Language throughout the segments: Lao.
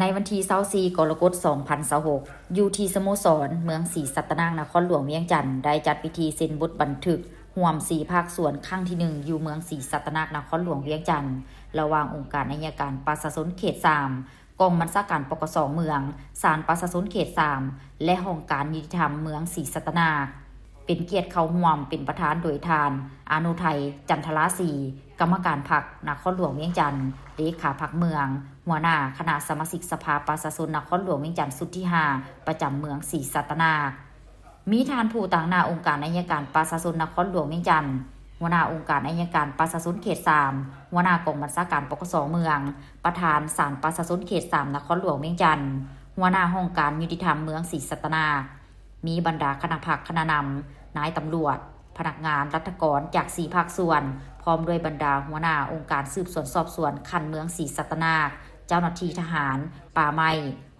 ໃນວັນທີຊາວສີ່ ກໍລະກົດ ສອງພັນຊາວຫົກ ຢູ່ທີ່ສະໂມສອນເມືອງສີສັດຕະນາກ ນະຄອນຫຼວງວຽງຈັນ ໄດ້ຈັດພິທີເຊັນບົດບັນທຶກຮ່ວມສີ່ພາກສ່ວນຄັ້ງທີໜຶ່ງ ຢູ່ເມືອງສີສັດຕະນາກ ນະຄອນຫຼວງວຽງຈັນ ລະຫວ່າງອົງການໄອຍະການປະຊາຊົນເຂດສາມ ກອງບັນຊາການ ປກສ ເມືອງ, ສານປະຊາຊົນເຂດສາມ ແລະ ຫ້ອງການຍຸຕິທຳເມືອງສີສັດຕະນາກ. ເປັນກຽດເຂົ້າຮ່ວມເປັນປະທານໂດຍທ່ານ ອານຸໄທ ຈັນທະລາສີ, ກຳມະການພັກນະຄອນຫຼວງວຽງຈັນ, ເລຂາພັກເມືອງ, ຫົວໜ້າຄະນະສະມາຊິກສະພາປະຊາຊົນນະຄອນຫຼວງວຽງຈັນຊຸດທີຫ້າ ປະຈຳເມືອງສີສັດຕະນາກ. ມີທ່ານຜູ້ຕາງໜ້າອົງການໄອຍະການປະຊາຊົນນະຄອນຫຼວງວຽງຈັນ, ຫົວໜ້າອົງການໄອຍະການປະຊາຊົນເຂດສາມ, ຫົວໜ້າກອງບັນຊາການ ປກສ ເມືອງ, ປະທານສານປະຊາຊົນເຂດສາມ ນະຄອນຫຼວງວຽງຈັນ, ຫົວໜ້າຫ້ອງການຍຸຕິທຳເມືອງສີສັດຕະນາກ, ມີບັນດາຄະນະພັກຄະນະນຳ, ນາຍຕຳຫຼວດ, ພະນັກງານລັດຖະກອນຈາກສີ່ພາກສ່ວນ, ພ້ອມດ້ວຍບັນດາຫົວໜ້າອົງການສືບສວນສອບສວນຂັ້ນເມືອງສີສັດຕະນາກ, ເຈົ້າໜ້າທີ່ທະຫານ, ປ່າໄມ້,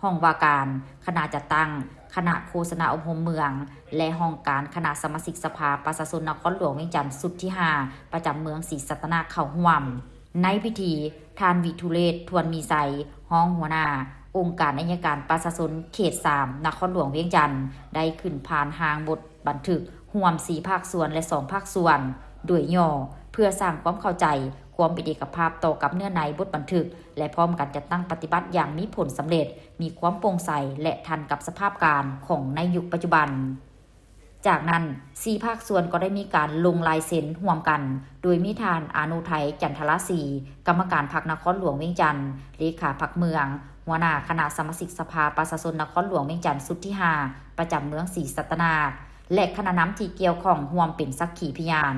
ຫ້ອງວ່າການ, ຄະນະຈັດຕັ້ງ, ຄະນະໂຄສະນາອົບຮົມເມືອງ ແລະ ຫ້ອງການຄະນະສະມາຊິກສະພາປະຊາຊົນນະຄອນຫຼວງວຽງຈັນຊຸດທີຫ້າ ປະຈຳເມືອງສີສັດຕະນາກເຂົ້າຮ່ວມ. ໃນພິທີ, ທ່ານ ວິທູເລດ ທວນມີໄຊ, ຮອງຫົວໜ້າອົງການໄອຍະການປະຊາຊົນເຂດສາມ ນະຄອນຫຼວງວຽງຈັນ ໄດ້ຂຶ້ນຜ່ານຮ່າງບົດບັນທຶກຮ່ວມສີ່ພາກສ່ວນ ແລະ ສອງພາກສ່ວນ ໂດຍຫຍໍ້ ເພື່ອສ້າງຄວາມເຂົ້າໃຈ, ຄວາມເປັນເອກະພາບຕໍ່ກັບເນື້ອໃນບົດບັນທຶກ ແລະ ພ້ອມກັນຈັດຕັ້ງປະຕິບັດຢ່າງມີຜົນສຳເລັດ, ມີຄວາມໂປ່ງໃສ ແລະ ທັນກັບສະພາບການຂອງໃນຍຸກປັດຈຸບັນ. ຈາກນັ້ນ, ສີ່ພາກສ່ວນກໍໄດ້ມີການລົງລາຍເຊັນຮ່ວມກັນ, ໂດຍມີທ່ານ ອານຸໄທ ຈັນທະລາສີ, ກຳມະການພັກນະຄອນຫຼວງວຽງຈັນ, ເລຂາພັກເມືອງ, ຫົວໜ້າຄະນະສະມາຊິກສະພາປະຊາຊົນນະຄອນຫຼວງວຽງຈັນຊຸດທີຫ້າ ປະຈຳເມືອງສີສັດຕະນາກ ແລະ ຄະນະນຳທີ່ກ່ຽວຂ້ອງຮ່ວມເປັນສັກຂີພະຍານ.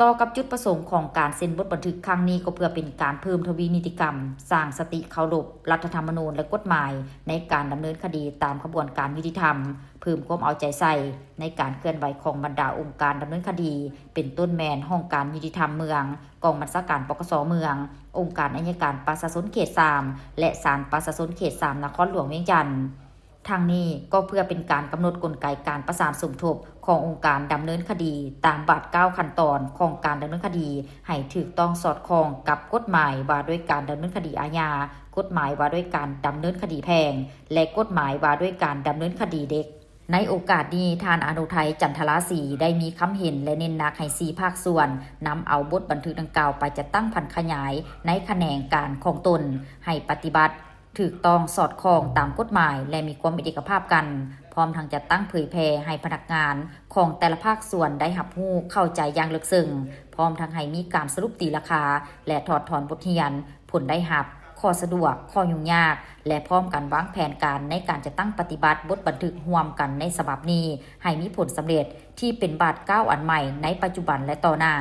ຕໍ່ກັບຈຸດປະສົງຂອງການເຊັນບົດບັນທຶກຄັ້ງນີ້ ກໍເພື່ອເປັນການເພີ່ມທະວີນິຕິກຳ, ສ້າງສະຕິເຄົາລົບລັດຖະທຳມະນູນ ແລະ ກົດໝາຍໃນການດຳເນີນຄະດີຕາມຂະບວນການຍຸຕິທຳ, ເພີ່ມຄວາມເອົາໃຈໃສ່ໃນການເຄື່ອນໄຫວຂອງບັນດາອົງການດຳເນີນຄະດີ ເປັນຕົ້ນແມ່ນຫ້ອງການຍຸຕິທຳເມືອງ, ກອງບັນຊາການ ປກສ ເມືອງ, ອົງການໄອຍະການປະຊາຊົນເຂດສາມ ແລະ ສານປະຊາຊົນເຂດສາມ ນະຄອນຫຼວງວຽງຈັນ. ທັງນີ້ກໍເພື່ອເປັນການກຳນົດກົນໄກການປະສານສົມທົບຂອງອົງການດຳເນີນຄະດີ ຕາມບາດກ້າວຂັ້ນຕອນຂອງການດຳເນີນຄະດີ ໃຫ້ຖືກຕ້ອງສອດຄ່ອງກັບກົດໝາຍວ່າດ້ວຍການດຳເນີນຄະດີອາຍາ, ກົດໝາຍວ່າດ້ວຍການດຳເນີນຄະດີແພ່ງ ແລະ ກົດໝາຍວ່າດ້ວຍການດຳເນີນຄະດີເດັກ. ໃນໂອກາດນີ້, ທ່ານ ອານຸໄທ ຈັນທະລາສີ ໄດ້ມີຄຳເຫັນ ແລະ ເນັ້ນໜັກໃຫ້ສີ່ພາກສ່ວນນຳເອົາບົດບັນທຶກດັ່ງກ່າວໄປຈັດຕັ້ງຜັນຂະຫຍາຍໃນຂະແໜງການຂອງຕົນ ໃຫ້ປະຕິບັດ ຖືກຕ້ອງສອດຄ່ອງຕາມກົດໝາຍ ແລະ ມີຄວາມເປັນເອກະພາບກັນ, ພ້ອມທັງຈັດຕັ້ງເຜີຍແຜ່ໃຫ້ພະນັກງານຂອງແຕ່ລະພາກສ່ວນໄດ້ຮັບຮູ້ເຂົ້າໃຈຢ່າງເລິກເຊິ່ງ, ພ້ອມທັງໃຫ້ມີການສະຫຼຸບຕີລາຄາ ແລະ ຖອດຖອນບົດຮຽນ, ຜົນໄດ້ຮັບ, ຂໍ້ສະດວກ, ຂໍ້ຫຍຸ້ງຍາກ ແລະ ພ້ອມກັນວາງແຜນການໃນການຈັດຕັ້ງປະຕິບັດບົດບັນທຶກຮ່ວມກັນໃນສະບັບນີ້ ໃຫ້ມີຜົນສຳເລັດ ທີ່ເປັນບາດກ້າວອັນໃໝ່ໃນປັດຈຸບັນ ແລະ ຕໍ່ໜ້າ.